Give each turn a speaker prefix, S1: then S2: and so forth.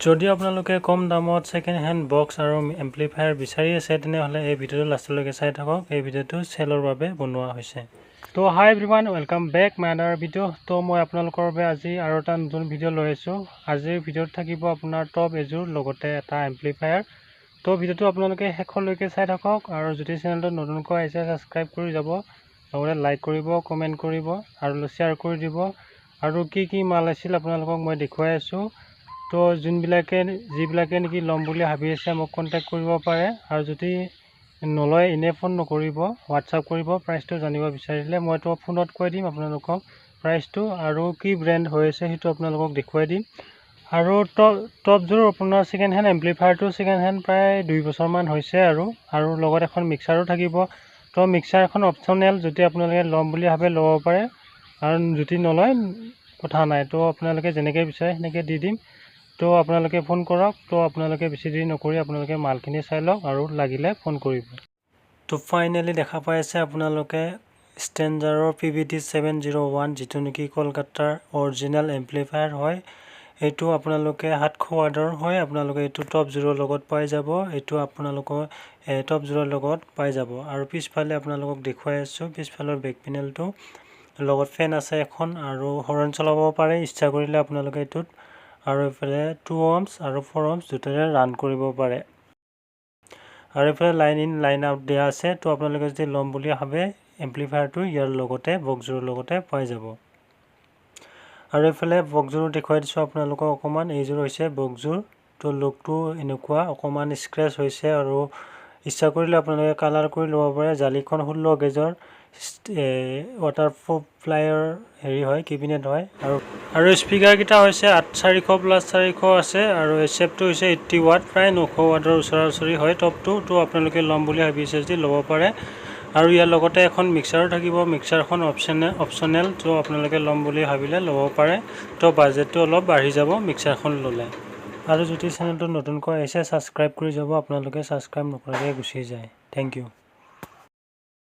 S1: যদি আপোনালোকে কম দামত ছেকেণ্ড হেণ্ড বক্স আৰু এম্প্লিফায়াৰ বিচাৰি আছে, তেনেহ'লে এই ভিডিঅ'টো লাষ্টলৈকে চাই থাকক। এই ভিডিঅ'টো চেলৰ বাবে বনোৱা হৈছে। তো hi everyone, welcome back my another video। তো মই আপোনালোকৰ বাবে আজি আৰু এটা নতুন ভিডিঅ' লৈ আহিছোঁ। আজিৰ ভিডিঅ'ত থাকিব আপোনাৰ টপ এযোৰ, লগতে এটা এম্প্লিফায়াৰ। তো ভিডিঅ'টো আপোনালোকে শেষলৈকে চাই থাকক আৰু যদি চেনেলটো নতুনকৈ আহিছে, ছাবস্ক্ৰাইব কৰি যাব, লগতে লাইক কৰিব, কমেণ্ট কৰিব আৰু শ্বেয়াৰ কৰি দিব। আৰু কি কি মাল আছিল আপোনালোকক মই দেখুৱাই আছোঁ। তো যোনবিলাকে যিবিলাকে নেকি ল'ম বুলি ভাবি আছে, মোক কণ্টেক্ট কৰিব পাৰে। আৰু যদি নলয়, এনেই ফোন নকৰিব, হোৱাটছআপ কৰিব প্ৰাইচটো জানিব বিচাৰিলে। মইতো ফোনত কৈ দিম আপোনালোকক প্ৰাইচটো আৰু কি ব্ৰেণ্ড হৈ আছে সেইটো আপোনালোকক দেখুৱাই দিম। আৰু টপযোৰ আপোনাৰ ছেকেণ্ড হেণ্ড, এম্প্লিফায়াৰটো ছেকেণ্ড হেণ্ড, প্ৰায় 2 বছৰমান হৈছে। আৰু আৰু লগত এখন মিক্সাৰো থাকিব। তো মিক্সাৰ এখন অপশ্যনেল, যদি আপোনালোকে ল'ম বুলি ভাবে ল'ব পাৰে আৰু যদি নলয় কথা নাই। তো আপোনালোকে যেনেকৈ বিচাৰে সেনেকৈ দি দিম। তো আপোনালোকে ফোন কৰক। তো আপোনালোকে বেছি দেৰি নকৰি আপোনালোকে মালখিনি চাই লওক আৰু লাগিলে ফোন কৰিব। তো ফাইনেলি দেখা পাই আছে আপোনালোকে ষ্টেঞ্জাৰৰ PBT 701, যিটো নেকি কলকাতাৰ অৰিজিনেল এম্প্লিফায়াৰ হয়। এইটো আপোনালোকে 700 ৱাটৰ হয়। আপোনালোকে এইটো টপ যোৰৰ লগত পাই যাব। এইটো আপোনালোকৰ টপ যোৰৰ লগত পাই যাব। আৰু পিছফালে আপোনালোকক দেখুৱাই আছোঁ পিছফালৰ বেক পেনেলটো। লগত ফেন আছে এখন আৰু হৰণ চলাব পাৰে ইচ্ছা কৰিলে আপোনালোকে এইটোত। আৰু এইফালে 2 অমছ আৰু 4 অমছ দুটাৰে ৰান কৰিব পাৰে। আৰু এইফালে লাইন ইন লাইন আউট দিয়া আছে। তো আপোনালোকে যদি ল'ম বুলি ভাবে, এম্প্লিফায়াৰটো ইয়াৰ লগতে বক্সযোৰৰ লগতে পাই যাব। আৰু এইফালে বক্সযোৰো দেখুৱাই দিছোঁ আপোনালোকক অকণমান। এইযোৰ হৈছে বক্সযোৰ। তো লুকটো এনেকুৱা, অকণমান স্ক্ৰেচ হৈছে আৰু ইচ্ছা কৰিলে আপোনালোকে কালাৰ কৰি ল'ব পাৰে। জালিখন 16 গেজৰ ৱাটাৰপ্ৰুফ প্লাইৰ হেৰি হয়, কেবিনেট হয়। আৰু আৰু স্পীকাৰকেইটা হৈছে 8 400 প্লাছ 400 আছে আৰু এইচ এফটো হৈছে 80 ৱাট, প্ৰায় 900 ৱাটৰ ওচৰা ওচৰি হয় টপটো। তো আপোনালোকে ল'ম বুলি ভাবিছে যদি ল'ব পাৰে। আৰু ইয়াৰ লগতে এখন মিক্সাৰো থাকিব। মিক্সাৰখন অপশ্যনেল। তো আপোনালোকে ল'ম বুলি ভাবিলে ল'ব পাৰে। তো বাজেটটো অলপ বাঢ়ি যাব মিক্সাৰখন ল'লে। আৰু যদি চেনেলটো নতুনকৈ আহিছে, ছাবস্ক্ৰাইব কৰি যাব। আপোনালোকে ছাবস্ক্ৰাইব নকৰাকৈ গুচি যায়। Thank U.